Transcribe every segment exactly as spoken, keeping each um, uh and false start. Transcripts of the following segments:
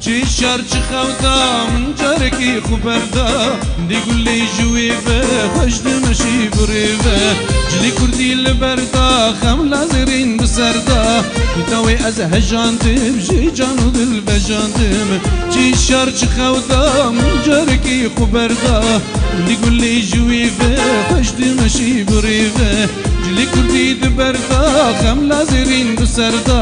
Çi şer çi xew da min carekî xwe berda, dî gulî ji wî ve xweş dimeşî bi rê ve. Cilî kurdî li ber da xem lazêrîn bi ser da. Dî dawê ez hejandim, ji can û dil vejandim. Çi şer çi xew da min carekî xwe berda, dî gulî ji wî ve xweş dimeşî bi rê ve. Cilî kurdî di ber da xem lazêrîn bi ser da.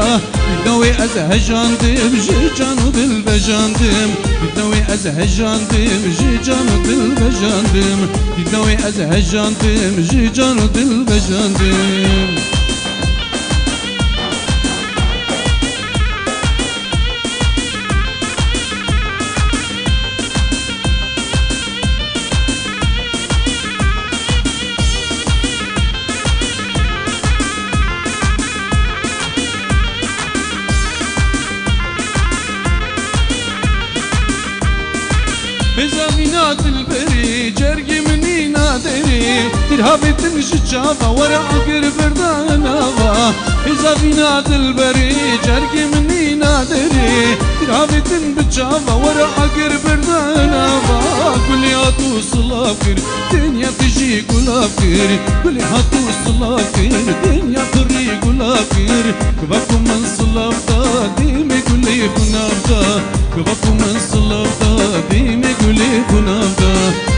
Dawê ez hejandim, ji can û dil vejandim. Dawê ez hejandim, ji can û dil vejandim. Dawê ez hejandim, ji can û dil vejandim. Hêza vîna dilberî, cergê min nîna derî. Tirhavê din ji çava were agir birda nava. Hêza vîna dilberî, cergê min nîna derî. Tirhavê din bi çava were agir birda nava. Gulê hatû silav kir, dinya tijî gulav kir. Gulê hatû silav kir, dinya pirî gulav kir. Kuva ku min silav da, dîmê gulê xwe nav da. Kuva ku min silav da, dîmê gulê xwe nav da.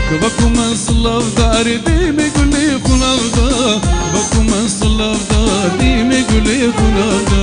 Kuva ku min silav da, erê dîmê gulê xwe nav da. Kuva ku min silav da, dîmê gulê xwe nav da.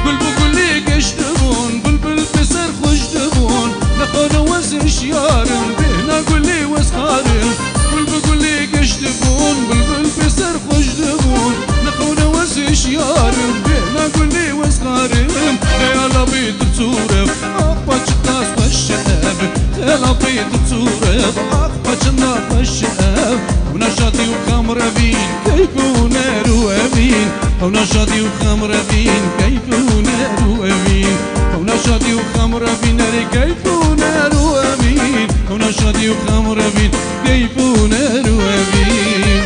Gul bi gulê geş dibûn, bilbil pê ser xweş dibûn. Nexwe newez hişyar im, bêhna gulê wez xar im. Gul bi gulê geş dibûn, bilbil pê ser xweş dibûn. Nexwe newez hişyar im, bêhna gulê wez xar im. Xeyala bê tu çûr e, ax paçiqas xweş e. Xeyala bê tu çûr e, ax paçiqas xweş e. Hewna şadî û xem revîn, keyf û ner û evîn. Hewna şadî û xem revîn, keyf û ner û evîn. Hewna şadî û xem revîn, erê keyf û ner û evîn. Hewna şadî û xem revîn, keyf û ner û evîn.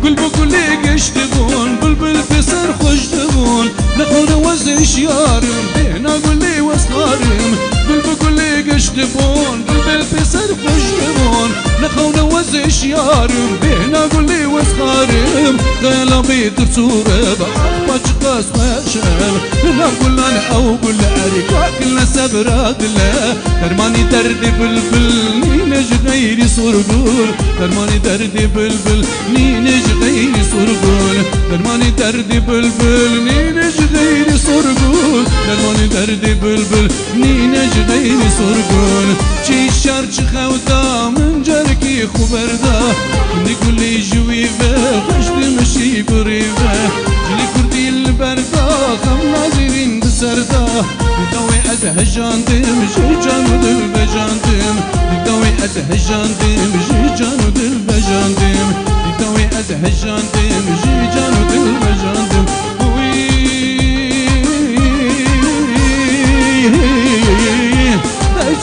Gul bi gulê geş dibûn, bilbil pê ser xweş dibûn. Nexwe newez hişyar im, bêhna gulê wez xar im. Gul bi gulê geş dibûn, bilbil pê ser xweş dibûn. Nexwe newez hişyar im, bêhna gulê wez xar im. Xeyala bê tu çûr e, bi ax paçiqas xweş e. Li nav gulan ew gul e, erê kak li sebra dil e. Dermanî derdê bilbil nîne ji xeyrî sorgul. Dermanî derdê bilbil nîne ji xeyrî sorgul. Dermanî derdê bilbil nîne ji xeyrî sorgul. Dermanî derdê bilbil nîne ji xeyrî sorgul. Çi şer çi xew da min carekî xwe berda. Dî gulî ji wî ve xweş dimeşî bi rê ve. Cilî kurdî li ber da xem lazêrîn bi ser da. Dawê ez hejandim, ji can û dil vejandim. Dawê ez hejandim, ji can û dil vejandim. Dawê ez hejandim, ji can û dil vejandim. Uy.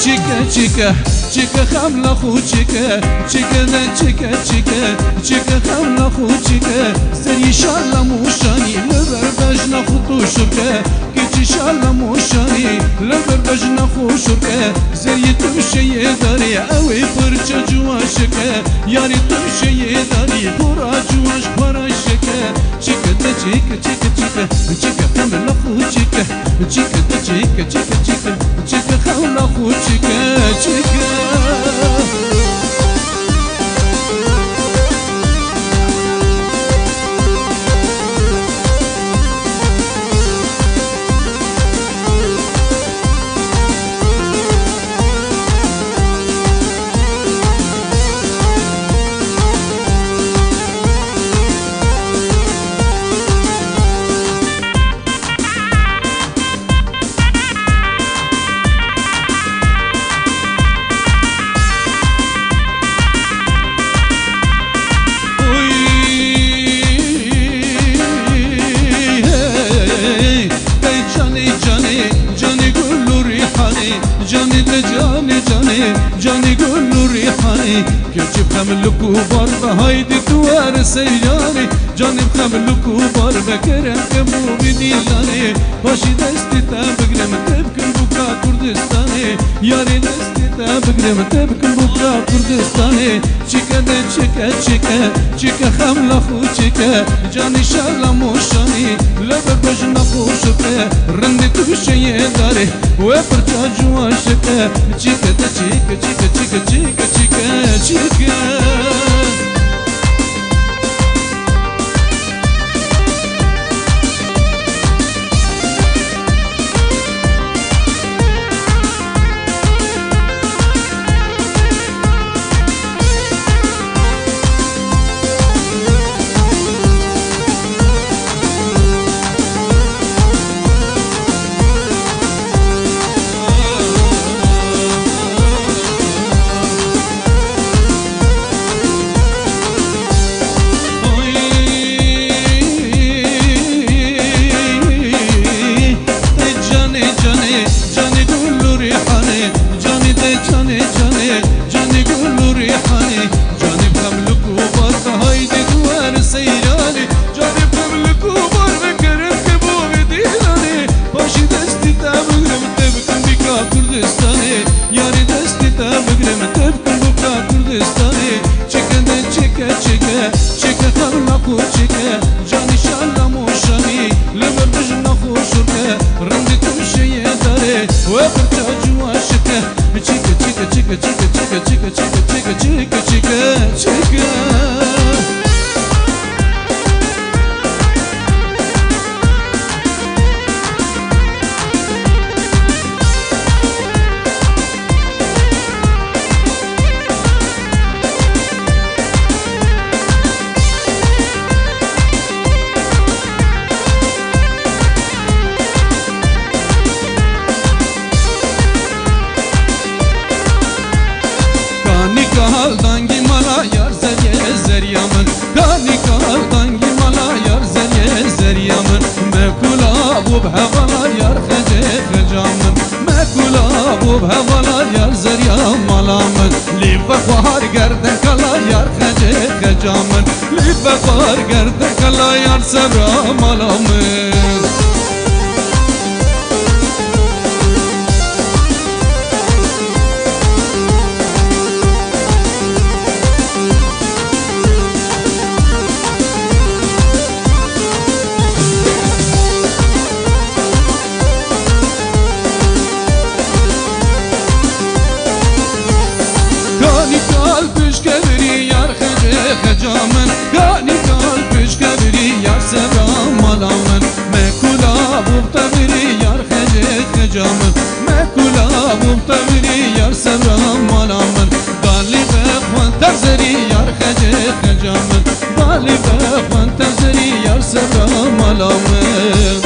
Çike, çike, çike xemla xwe çike. Çike de çike, çike, çike xemla xwe çike. Serî şala mûşanî li ber bejna xwe tu şirke. Keçî şala mûşanî li ber bejna xwe şirke. Zerî tu şeyê darê ew ê pirçe ciwan şike. Yarî tu şeyê darî xora ciwan ji xwe re şike. Çike de çike, çike, çike, çike xemla xwe çike. Çike de çike, çike, çike, çike xemla xwe çike, çike. Canê gul û rîhanê, keçî bi xemlik û bar be, haydî tu were seyranê. Canê bi xemlik û bar be, kerem ke bo vê dîlanê. Paşî destê te bigrim, te bikim bûka Kurdistanê. Yarê destê te bigrim, te bikim bûka Kurdistanê. Çike de çike, çike, çike xemla xwe çike. Canê şala moşanî, li vir bijna xwe şike. Rindê tu şeyê darê, we pirça ciwan şike. Çike de çike, çike, çike, çike, çike, çike. Te canê, canê, canê gul û rîhanê, canê te canê, canê, canê gul û rîhanê, canê bi xemlik û bar be, haydî tu were seyranê. Canê bi xemlik û bar be, kerem ke bo vê dîlanê. Paşî destê te bigrim, te bikim bûka Kurdistanê. Yarê destê te bigrim, te bikim bûka Kurdistanê. Çike de çike, çike, çike xemla xwe çike. Canê şala moşanî, li vir bijna xwe şike. Rindê tu şeyê darê, we pirça ciwan şike. Çike, çike, çike, çike, çike, çike, çike, çike, çike, çike, çike. Kanî kal dangî mala yar zerye zerya min. Kanî kal dangî mala yar zerye zerya min. Me kula bû bi hevala yar xecê xeca min. Me kula bû bi hevala yar zerya mala min. Lî vexwar gerde kala yar xecê xeca min. Lî vexwar gerde kala yar sevra mala min. Kanî kal pişke birî yar xecê xeca min. Kanî kal pişke birî yar sevra mala min. Me kula bû te birî yar xecê xeca min. Me kula bû te birî yar sevra mala min. Dalî be xwe terzerî yar xecê xeca min. Dalî be xwe terzerî yar sevra mala min.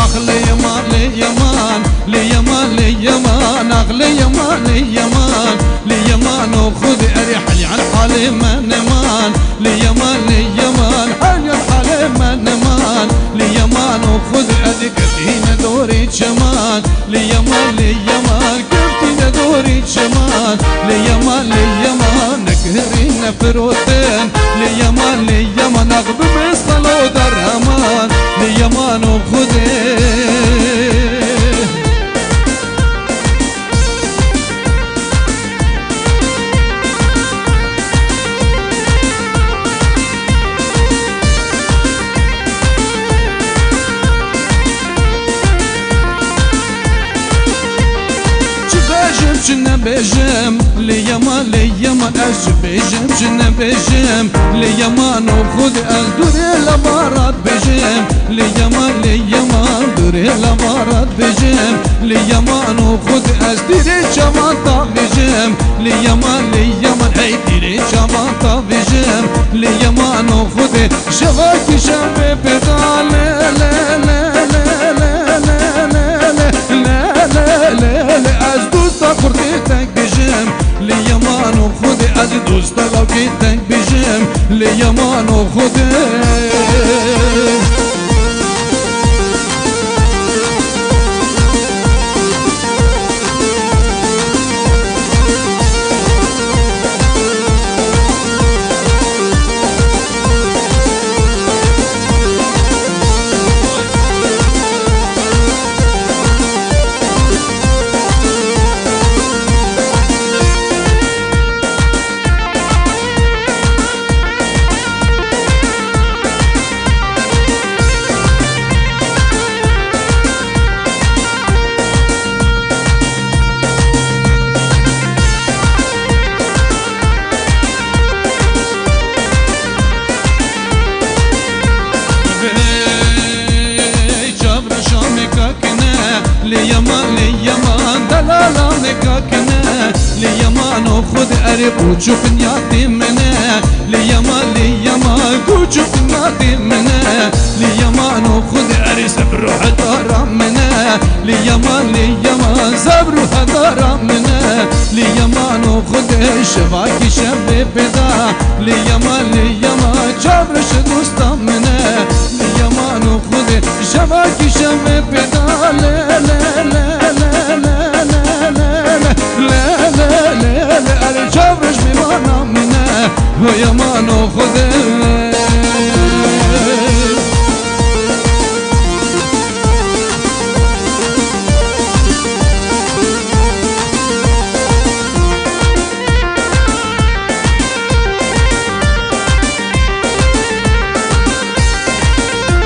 Ax lê Yeman, lê Yeman, lê Yeman, lê Yeman, ax lê Yeman, lê Yeman, lê Yeman, o Xwedê erê hel yan halê me neman. Lê Yeman, lê Yeman, hel yan halê me neman. Lê Yeman, o Xwedê ez ê girtîne dorê çeman. Lê Yeman, lê Yeman, girtîne dorê çeman. Lê Yeman, lê Yeman, nekirîne firotin. Lê Yeman, lê Yeman, ax bi mistalo derheman. Lê Yeman, o Xwedê. Çi bêjim, çi nebêjim, lê Yeman, lê Yeman, ez çi bêjim, çi nebêjim, lê Yeman, o Xwedê ez dûrê lava re dibêjim, lê Yeman, lê Yeman, dûrê lava re dibêjim, lê Yeman, o Xwedê ez tîrê çavan te vêjim, lê Yeman, lê Yeman, hey tîrê çavan te vêjim, lê Yeman, o Vakî şevê pêda lê, lê, lê, lê, lê, lê, lê, lê, lê, lê, lê, lê, lê, lê, ez dosta xurtê tek bijim. Lê yemano Xwedê, ez dosta lawkê tek bijim. Lê yemano Xwedê. Hey, çavreşa me kakine, lê yema, lê yema, delala me kakine, lê yema no Xwedê erê, bu çu xinyatê mine, lê yema, lê yema, ku çu xinyatê mine, lê yema no Xwedê erê, sebr û hedara mine, lê yema, lê yema, sebr û hedara mine, lê yema no Xwedê, şevakî şevê pêda, lê yema, lê yema, çavreşe dosta mine, lê yema no Xwedê, şevakî şevê pêda, lê, lê, lê, erê çavreş mêvana mine, ho yema no Xwedê.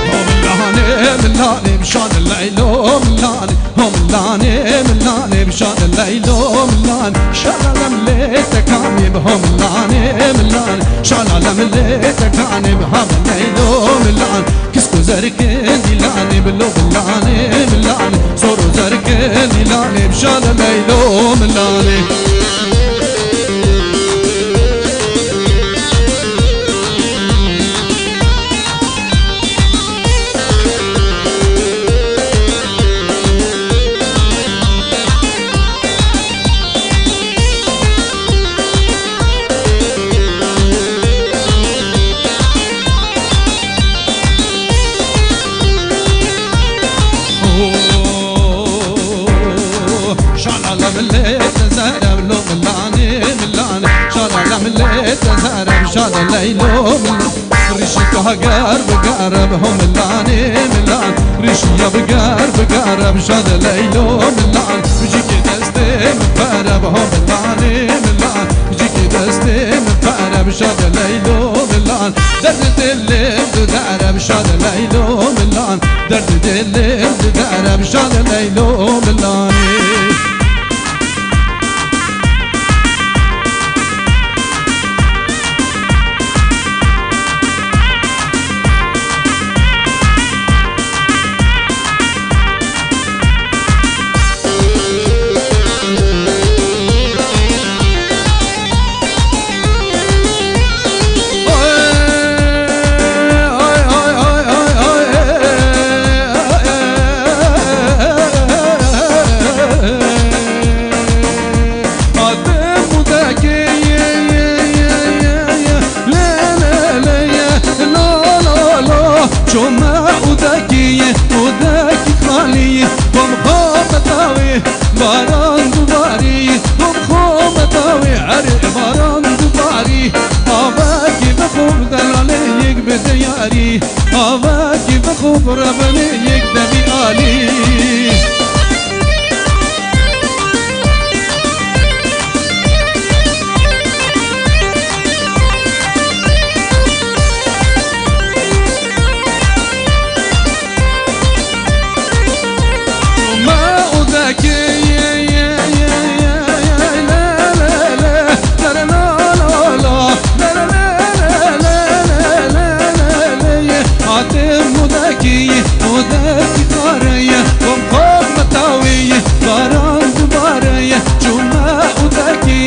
Ho milanê, milanê, bişanê leylo milanê. Ho milanê, milanê, bişanê leylo milanê. Şalalem lê tekanê bi ho milanê, milanê. Şalalem lê tekanê bi ha leylo milanê. Kisko zerkê dîlanê bi lo milanê, milanê. Soro zerkê dîlanê, bişanê leylo milanê. Şalala millet zerem lo milanê, milanê. Şalala millet zerem, şala leylo milanê. Rîşî ka ger bi ger bi ho milanê, milan. Rîşî ya bi ger bi ger bi şala leylo milan. Bicikê destê min pere bi ho milanê, milan. Bicikê destê min pere bi şala leylo milan. Derdê dilê min didere bi şala leylo milan. Derdê dilê min didere bi şala leylo milanê. Adem Mudakê ye, ye, ye, ye, ye, ye. Le, le, le, ye. Lo, lo, lo. Çoma Udakê ye, Udakî xalî ye. Bom xo metawê, baran dubarî ye. Bom xo metawê, erê baran dubarî. Avakî bixo delalê yek bi diyarî. Avakî bixo rebenê yek demî alî. Hatê Mudakî, Mudakî xare ye, kom xom metawî ye, baran dubare ye. Çûme Udakî,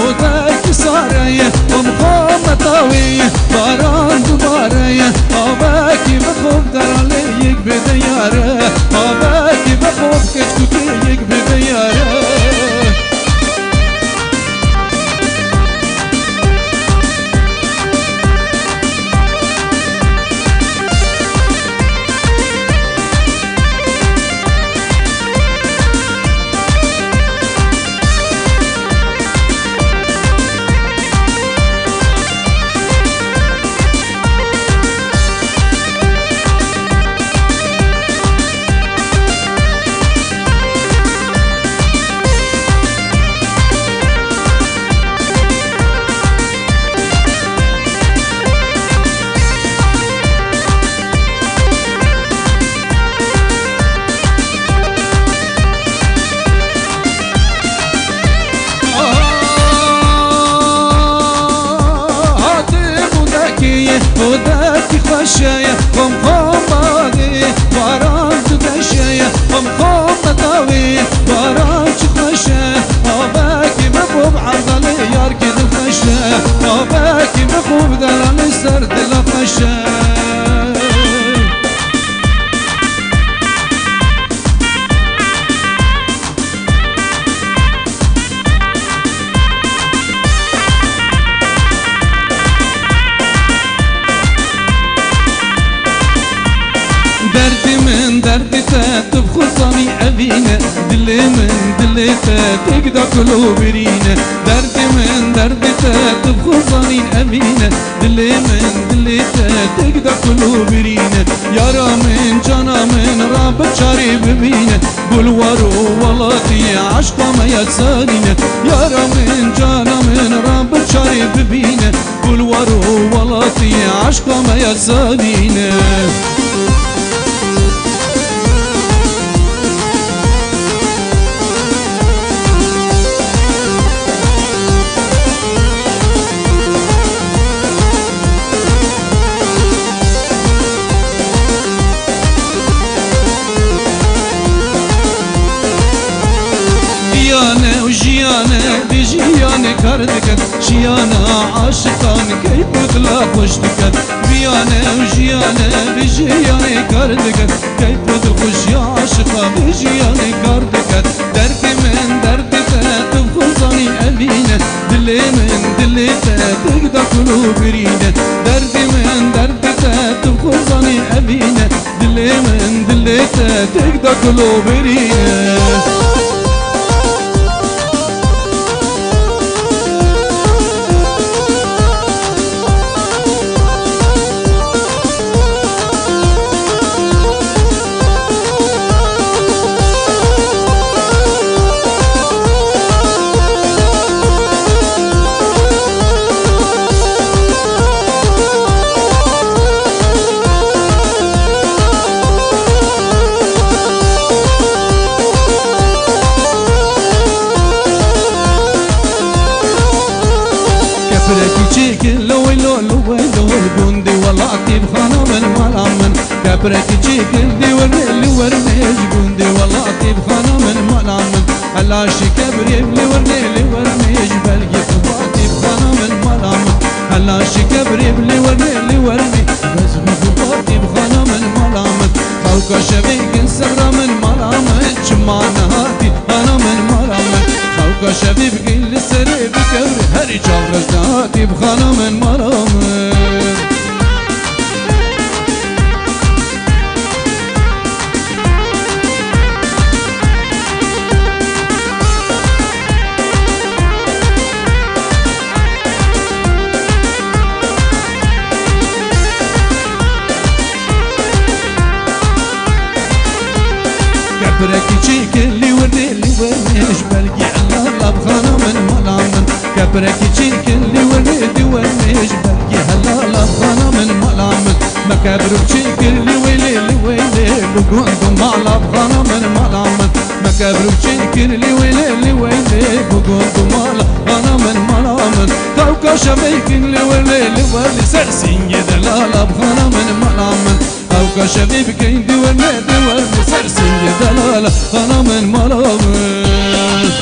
Udakî sare ye, kom xom metawî ye, baran dubare ye. Deralê yek bide yare, avekî bi xwe keç kutê yek bide yare. Hatê mûdekê ye, o derdî xweş e, xom xom badê, baran tu deşe ye, xom xom bedawê, baran çi xweş e, avekî min bo bi erdalê, yarkê dilxweş e, avekî min xo bi delalê ser dila xweş e. Derdê min, derdê te, tu bi xwe zanî evîne. Dilê min, dilê te, têk da ku lo birîne. Derdê min, derdê te, tu bi xwe zanî evîne. Dilê min, dilê te, têk da ku lo birîne. Yara min, cana min, ra bi çarê bibîne. Gul waro welatî, eşqa me ya zanîne. Yara min, cana min, ra bi çarê bibîne. Gul waro welatî, eşqa me ya zanîne. Jiyane û jiyane bi jiyanê kar diket, jiyana aşiqan keyf û dila xweş diket. Jiyane û jiyane bi jiyanê kar diket, keyf û dilxweşiya aşiqa bi jiyanê kar diket. Derdê min, derdê te, tu bi xwe zanî evîne. Dilê min, dilê te, têk da ku lo birîne. Derdê min, derdê te, tu bi xwe zanî evîne. Dilê min, dilê te, têk da ku lo birîne. Kepirekî çêkin lo weylo, lo weylo, li gundê welatî bi xana min, mala min. Kepirekî çêkin li wernê, li wernê, ji gundê welatî bi xana min, mala min. Hela şikebrê li wernê, li wernê, ji belgê xubatî bi xana min, mala min. Hela şikebrê li wernê, li wernê, bezmî xubatî bi xana min, mala min. Xewka şevê kin sebra min, mala min, çima nehatî xana min, mala min. Xewka şevê bikin li serê bikevre, herî çav rez nehatî bi xana min, mala min. Kepirekî çêkin li wernê, li wernê, ji belgî helala bi xana min, mala min. Kepirekî çêkin li wernê, li wernê, ji belgî helala bi xana min, mala min. Me kebrûk çêkir li weylê, li weylê, bi gund û mala bi xana min, mala min. Me kebrûk çêkir li weylê, li weylê, bi gund û mala xana min, mala min. Xewka şevê kin li wernê, li wernê, ser sîngê delala bi xana min, mala min. Xewka şevê bikin di wernê, di wernê, ser sîngê delala xana min, mala min.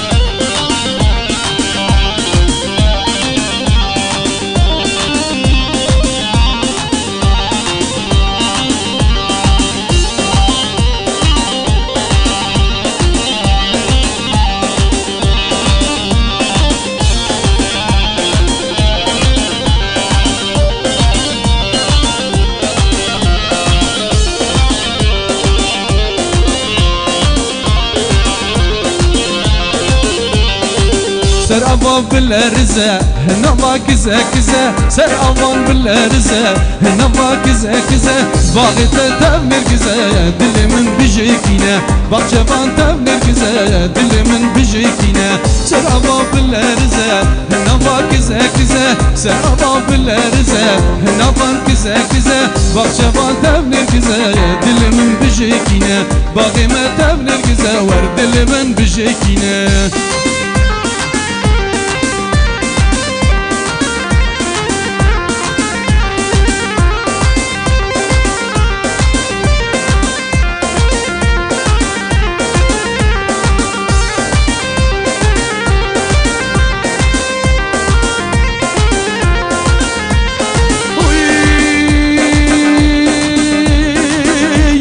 Bilerze, nava kize kize, ser avan bilerze, nava kize kize, baxê te tev nêrgize, dilê min bijêkîne, baxçevan tev nêrgize, dilê min bijêkîne, ser ava bilerze, nava kize kize, ser ava bilerze, navan kize kize, baxçevan tev nêrgize, dilê min bijêkîne, baxê me tev nêrgize, wer dilê min bijêkîne.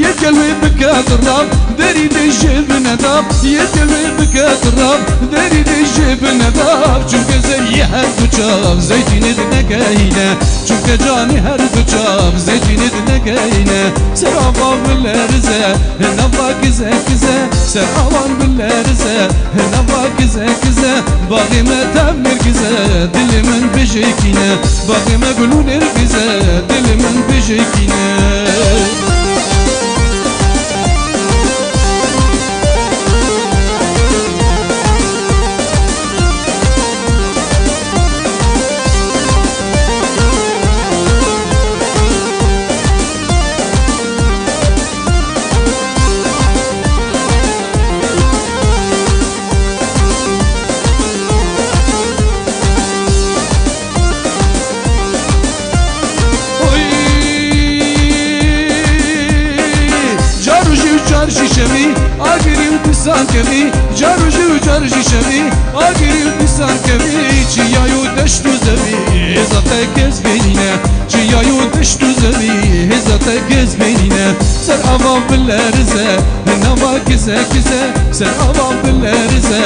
Yê gel wê bike xirab, derî dê jê bine dab. Yê gel wê bike xirab, derî dê jê bine dab. Çunke zeriyê her du çav zeytînê dinegeyne. Çunke canê her du çav zeytînê dinegeyne. Ser ava bilerze, nava kize kize, ser avan bilerze, nava kize kize, baxê me tev nêrgize, dilê min bijêkîne, baxê me gul û nêrgize, dilê min bijêkîne. Oy! Car û jî û car jî şevî, agirî û disan kevî. Car û jî û car jî şevî, agirî û disan kevî. Çiyayê û deşt û zevî, hêza te kes bênîne. Çiyayê û deşt û zevî, hêza te kes bênîne. Ser ava bilerze, nava kize kize. Ser ava bilerze,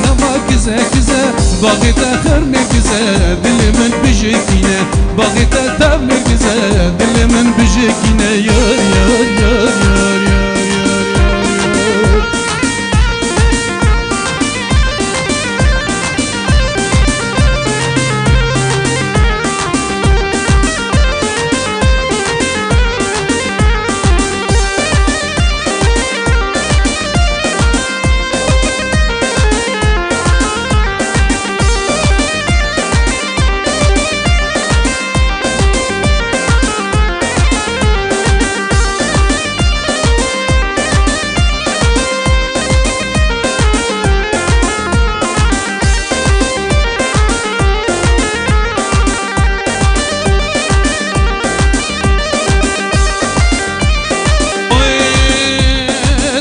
nava kize kize. Baxê te xer nêrgize, dilê min bijêkîne. Baxê te tev nêrgize, dilê min bijêkîne. Yar, yar, yar, yar, yar, yar, yar.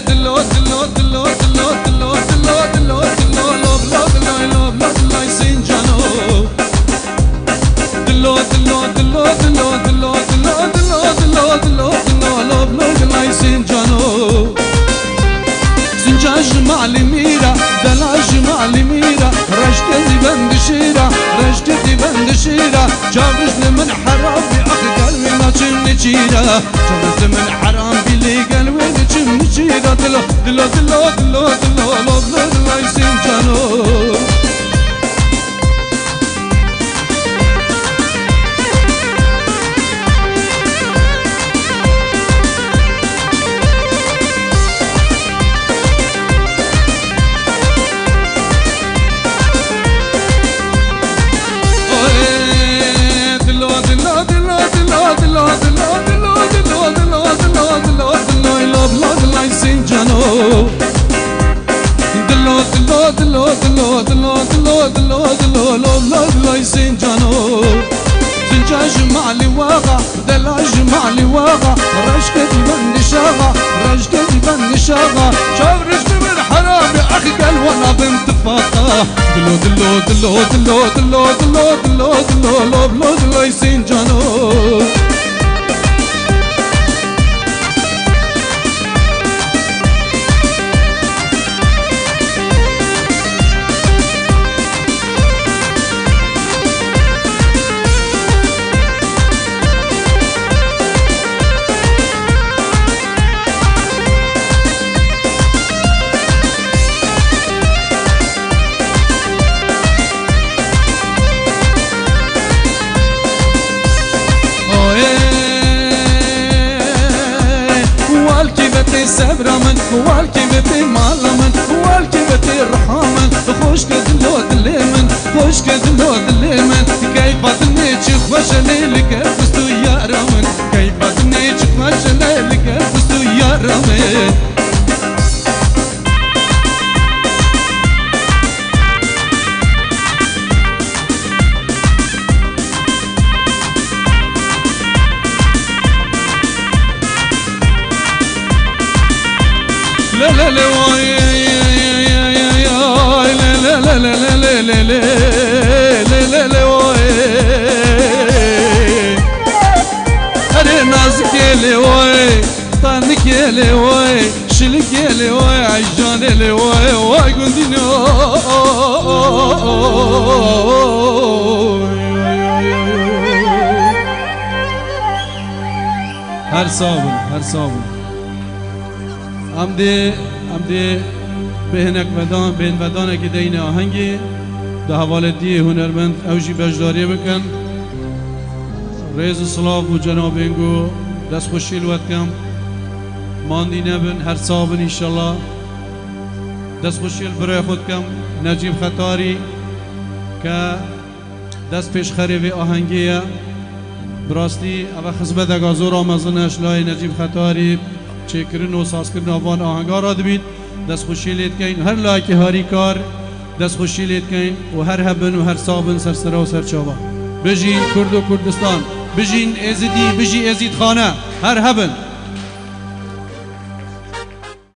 Dilo, dilo, dilo, dilo, dilo, dilo, dilo, dilo, lov, lov, loy, lov, lov, loy, Sincano. Dilo, dilo, dilo, dilo, dilo, lov, lov, loy, Sincano. Sincan ji malê mîra, dela ji malê mîra, reşke dî ben dişêra, reşke dî ben dişêra. Çaviş li min heram bî, ax gel wê naçim niçîra. Çaviş li min heram bî, lê gel wê niçim niçîra. Dilo, dilo, dilo, dilo, dilo, lov, lov, loy, Sincano. Dilo, dilo, dilo, dilo, lov, lov, loy, Sincano. Sincan ji malê waxa, dela ji malê waxa, reşke dî ben dişaxa, reşke dî ben dişaxa. Çav reşke min heramê, ax gel wana bin tifaqa. Dilo, dilo, dilo, dilo, lov, lov, loy, Sincano. Sevra min, walkê ve tê mala min, walkê ve tê riha min, xweş ke dilo dilê min, xweş ke dilo dilê min. Keyfa dinê çi xweş e lê li ker xwist û yara min, keyfa dinê çi xweş e lê li ker xwist û yara min. Le le le vay, le le le le le le le le le le vay. Erê nazikê lê vay, tanikê lê vay, şilikê lê vay, eycanê lê vay, vay gundîno. Her sağ olun, her sağ olun. Em dê, em dê bê hinek vedan, bên vedanekî deyne ahengî, di hevaletiyê hunermend ew jî beşdariyê bikin. Rêz û silav bo cenabên ku destxweşî li we dikim. Mandî nebin, her sax bin înşallah. Destxweşî li birayê xwe dikim, Necîb Xetarî, ke dest pêşxerê vê ahengê ye. Bi rastî, ev xizmeteka zora mezin e ji layê Necîb Xetarî, çêkirin û sazkirina van ahenga re dibît. Destxweşî lê dikeyn, her layekî harîkar destxweşî lê dikeyn û her hebin û her sax bin, ser sera û ser çava. Bijîn Kurd û Kurdistan, bijîn Êzidî, bijî Êzîdxane, her hebin.